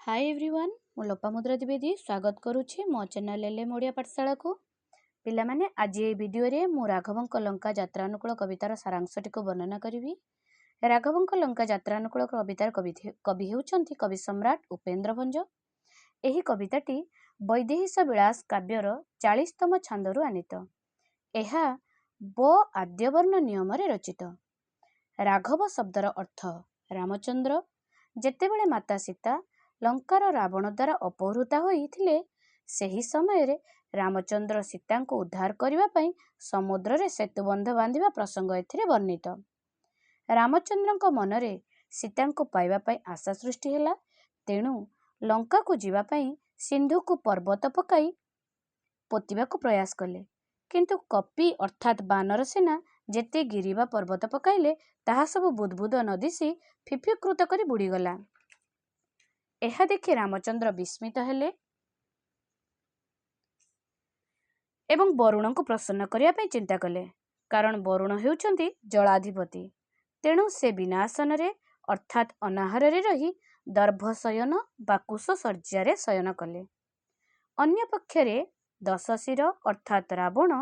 High everyone, ମୁଁ ଲୋପାମୁଦ୍ରା ଦ୍ୱିବେଦୀ ସ୍ୱାଗତ କରୁଛି ମୋ ଚ୍ୟାନେଲ୍ ଏଲ୍ ଏମ୍ ଓଡ଼ିଆ ପାଠଶାଳାକୁ। ପିଲାମାନେ, ଆଜି ଏହି ଭିଡ଼ିଓରେ ମୁଁ ରାଘବଙ୍କ ଲଙ୍କା ଯାତ୍ରାନୁକୂଳ କବିତାର ସାରାଂଶଟିକୁ ବର୍ଣ୍ଣନା କରିବି। ରାଘବଙ୍କ ଲଙ୍କା ଯାତ୍ରାନୁକୂଳ କବିତାର କବି ହେଉଛନ୍ତି କବି ସମ୍ରାଟ ଉପେନ୍ଦ୍ର ଭଞ୍ଜ। ଏହି କବିତାଟି ବୈଦେହୀଶ ବିଳାସ କାବ୍ୟର 40ତମ ଛାନ୍ଦରୁ ଆନୀତ। ଏହା ବ ଆଦ୍ୟବର୍ଣ୍ଣ ନିୟମରେ ରଚିତ। ରାଘବ ଶବ୍ଦର ଅର୍ଥ ରାମଚନ୍ଦ୍ର। ଯେତେବେଳେ ମାତା ସୀତା ଲଙ୍କାର ରାବଣ ଦ୍ୱାରା ଅପହୃତା ହୋଇଥିଲେ, ସେହି ସମୟରେ ରାମଚନ୍ଦ୍ର ସୀତାଙ୍କୁ ଉଦ୍ଧାର କରିବା ପାଇଁ ସମୁଦ୍ରରେ ସେତୁବନ୍ଧ ବାନ୍ଧିବା ପ୍ରସଙ୍ଗ ଏଥିରେ ବର୍ଣ୍ଣିତ। ରାମଚନ୍ଦ୍ରଙ୍କ ମନରେ ସୀତାଙ୍କୁ ପାଇବା ପାଇଁ ଆଶା ସୃଷ୍ଟି ହେଲା, ତେଣୁ ଲଙ୍କାକୁ ଯିବା ପାଇଁ ସିନ୍ଧୁକୁ ପର୍ବତ ପକାଇ ପୋତିବାକୁ ପ୍ରୟାସ କଲେ। କିନ୍ତୁ କପି ଅର୍ଥାତ୍ ବାନର ସେନା ଯେତେ ଗିରି ବା ପର୍ବତ ପକାଇଲେ, ତାହା ସବୁ ବୁଦ୍ବୁଦ ନ ଦିଶି ଫିଫିକୃତ କରି ବୁଡ଼ିଗଲା। ଏହା ଦେଖି ରାମଚନ୍ଦ୍ର ବିସ୍ମିତ ହେଲେ ଏବଂ ବରୁଣଙ୍କୁ ପ୍ରସନ୍ନ କରିବା ପାଇଁ ଚିନ୍ତା କଲେ, କାରଣ ବରୁଣ ହେଉଛନ୍ତି ଜଳାଧିପତି। ତେଣୁ ସେ ବିନାଶନରେ ଅର୍ଥାତ୍ ଅନାହାରରେ ରହି ଦର୍ଭଶୟନ ବା କୁଶଶଯ୍ୟାରେ ଶୟନ କଲେ। ଅନ୍ୟପକ୍ଷରେ ଦଶଶିର ଅର୍ଥାତ୍ ରାବଣ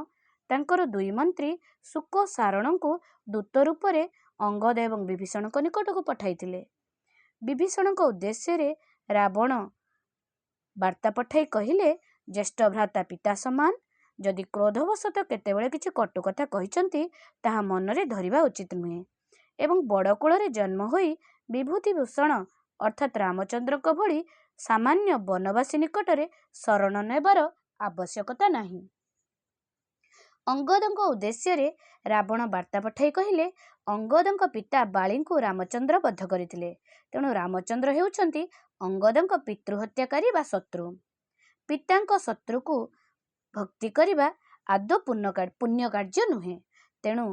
ତାଙ୍କର ଦୁଇ ମନ୍ତ୍ରୀ ଶୁକ ସାରଣଙ୍କୁ ଦୂତ ରୂପରେ ଅଙ୍ଗଦ ଏବଂ ବିଭୀଷଣଙ୍କ ନିକଟକୁ ପଠାଇଥିଲେ। ବିଭୀଷଣଙ୍କ ଉଦ୍ଦେଶ୍ୟରେ ରାବଣ ବାର୍ତ୍ତା ପଠାଇ କହିଲେ, ଜ୍ୟେଷ୍ଠ ଭ୍ରାତା ପିତା ସମାନ, ଯଦି କ୍ରୋଧବଶତଃ କେତେବେଳେ କିଛି କଟୁ କଥା କହିଛନ୍ତି, ତାହା ମନରେ ଧରିବା ଉଚିତ ନୁହେଁ ଏବଂ ବଡ଼ କୁଳରେ ଜନ୍ମ ହୋଇ ବିଭୂତିଭୂଷଣ ଅର୍ଥାତ୍ ରାମଚନ୍ଦ୍ରଙ୍କ ଭଳି ସାମାନ୍ୟ ବନବାସୀ ନିକଟରେ ଶରଣ ନେବାର ଆବଶ୍ୟକତା ନାହିଁ। ଅଙ୍ଗଦଙ୍କ ଉଦ୍ଦେଶ୍ୟରେ ରାବଣ ବାର୍ତ୍ତା ପଠାଇ କହିଲେ, ଅଙ୍ଗଦଙ୍କ ପିତା ବାଳୀଙ୍କୁ ରାମଚନ୍ଦ୍ର ବଧ କରିଥିଲେ, ତେଣୁ ରାମଚନ୍ଦ୍ର ହେଉଛନ୍ତି ଅଙ୍ଗଦଙ୍କ ପିତୃହତ୍ୟାକାରୀ ବା ଶତ୍ରୁ। ପିତାଙ୍କ ଶତ୍ରୁକୁ ଭକ୍ତି କରିବା ଆଦୌ ପୁଣ୍ୟ କାର୍ଯ୍ୟ ନୁହେଁ। ତେଣୁ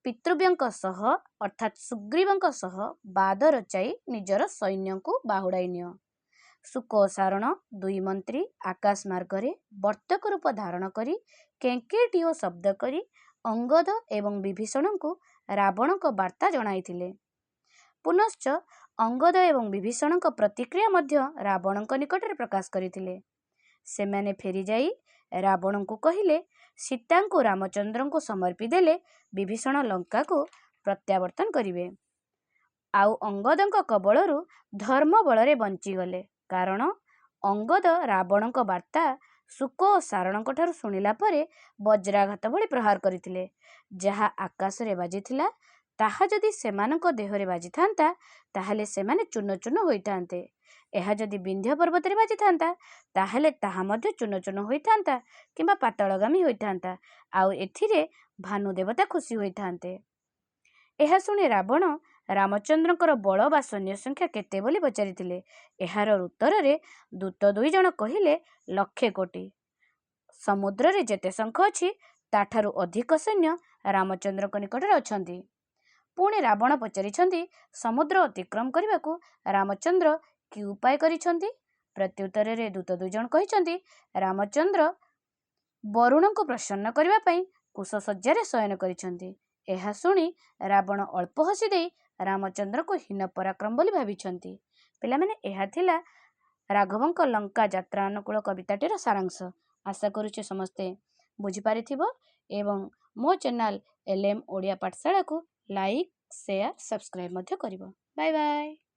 ପିତୃବ୍ୟଙ୍କ ସହ ଅର୍ଥାତ୍ ସୁଗ୍ରୀବଙ୍କ ସହ ବାଦ ରଚାଇ ନିଜର ସୈନ୍ୟଙ୍କୁ ବାହୁଡ଼ାଇ ନିଅ। ଶୁକ ଓ ସାରଣ ଦୁଇ ମନ୍ତ୍ରୀ ଆକାଶ ମାର୍ଗରେ ବର୍ତ୍ତକ ରୂପ ଧାରଣ କରି କେଁକେଟିଓ ଶବ୍ଦ କରି ଅଙ୍ଗଦ ଏବଂ ବିଭୀଷଣଙ୍କୁ ରାବଣଙ୍କ ବାର୍ତ୍ତା ଜଣାଇଥିଲେ। ପୁନଶ୍ଚ ଅଙ୍ଗଦ ଏବଂ ବିଭୀଷଣଙ୍କ ପ୍ରତିକ୍ରିୟା ମଧ୍ୟ ରାବଣଙ୍କ ନିକଟରେ ପ୍ରକାଶ କରିଥିଲେ। ସେମାନେ ଫେରିଯାଇ ରାବଣଙ୍କୁ କହିଲେ, ସୀତାଙ୍କୁ ରାମଚନ୍ଦ୍ରଙ୍କୁ ସମର୍ପି ଦେଲେ ବିଭୀଷଣ ଲଙ୍କାକୁ ପ୍ରତ୍ୟାବର୍ତ୍ତନ କରିବେ, ଆଉ ଅଙ୍ଗଦଙ୍କ କବଳରୁ ଧର୍ମ ବଳରେ ବଞ୍ଚିଗଲେ, କାରଣ ଅଙ୍ଗଦ ରାବଣଙ୍କ ବାର୍ତ୍ତା ଶୁକ ଓ ସାରଣଙ୍କଠାରୁ ଶୁଣିଲା ପରେ ବଜ୍ରାଘାତ ଭଳି ପ୍ରହାର କରିଥିଲେ। ଯାହା ଆକାଶରେ ବାଜିଥିଲା, ତାହା ଯଦି ସେମାନଙ୍କ ଦେହରେ ବାଜିଥାନ୍ତା, ତାହେଲେ ସେମାନେ ଚୂନ ଚୂନ ହୋଇଥାନ୍ତେ। ଏହା ଯଦି ବିନ୍ଧ୍ୟ ପର୍ବତରେ ବାଜିଥାନ୍ତା, ତାହେଲେ ତାହା ମଧ୍ୟ ଚୂନ ଚୂନ ହୋଇଥାନ୍ତା କିମ୍ବା ପାତାଳଗାମୀ ହୋଇଥାନ୍ତା, ଆଉ ଏଥିରେ ଭାନୁ ଦେବତା ଖୁସି ହୋଇଥାନ୍ତେ। ଏହା ଶୁଣି ରାବଣ ରାମଚନ୍ଦ୍ରଙ୍କର ବଳ ବା ସୈନ୍ୟ ସଂଖ୍ୟା କେତେ ବୋଲି ପଚାରିଥିଲେ। ଏହାର ଉତ୍ତରରେ ଦୂତ ଦୁଇ ଜଣ କହିଲେ, ଲକ୍ଷେ କୋଟି। ସମୁଦ୍ରରେ ଯେତେ ଶଙ୍ଖ ଅଛି, ତାଠାରୁ ଅଧିକ ସୈନ୍ୟ ରାମଚନ୍ଦ୍ରଙ୍କ ନିକଟରେ ଅଛନ୍ତି। ପୁଣି ରାବଣ ପଚାରିଛନ୍ତି, ସମୁଦ୍ର ଅତିକ୍ରମ କରିବାକୁ ରାମଚନ୍ଦ୍ର କି ଉପାୟ କରିଛନ୍ତି? ପ୍ରତ୍ୟୁତ୍ତରରେ ଦୂତ ଦୁଇ ଜଣ କହିଛନ୍ତି, ରାମଚନ୍ଦ୍ର ବରୁଣଙ୍କୁ ପ୍ରସନ୍ନ କରିବା ପାଇଁ କୁଶଶଯ୍ୟାରେ ଶୟନ କରିଛନ୍ତି। ଏହା ଶୁଣି ରାବଣ ଅଳ୍ପ ହସି ଦେଇ ରାମଚନ୍ଦ୍ରଙ୍କୁ ହୀନ ପରାକ୍ରମ ବୋଲି ଭାବିଛନ୍ତି। ପିଲାମାନେ, ଏହା ଥିଲା ରାଘବଙ୍କ ଲଙ୍କା ଯାତ୍ରା ଅନୁକୂଳ କବିତାଟିର ସାରାଂଶ। ଆଶା କରୁଛି ସମସ୍ତେ ବୁଝିପାରିଥିବ ଏବଂ ମୋ ଚ୍ୟାନେଲ୍ ଏଲ୍ ଏମ୍ ଓଡ଼ିଆ ପାଠଶାଳାକୁ ଲାଇକ୍, ସେୟାର, ସବସ୍କ୍ରାଇବ୍ ମଧ୍ୟ କରିବ। Bye bye.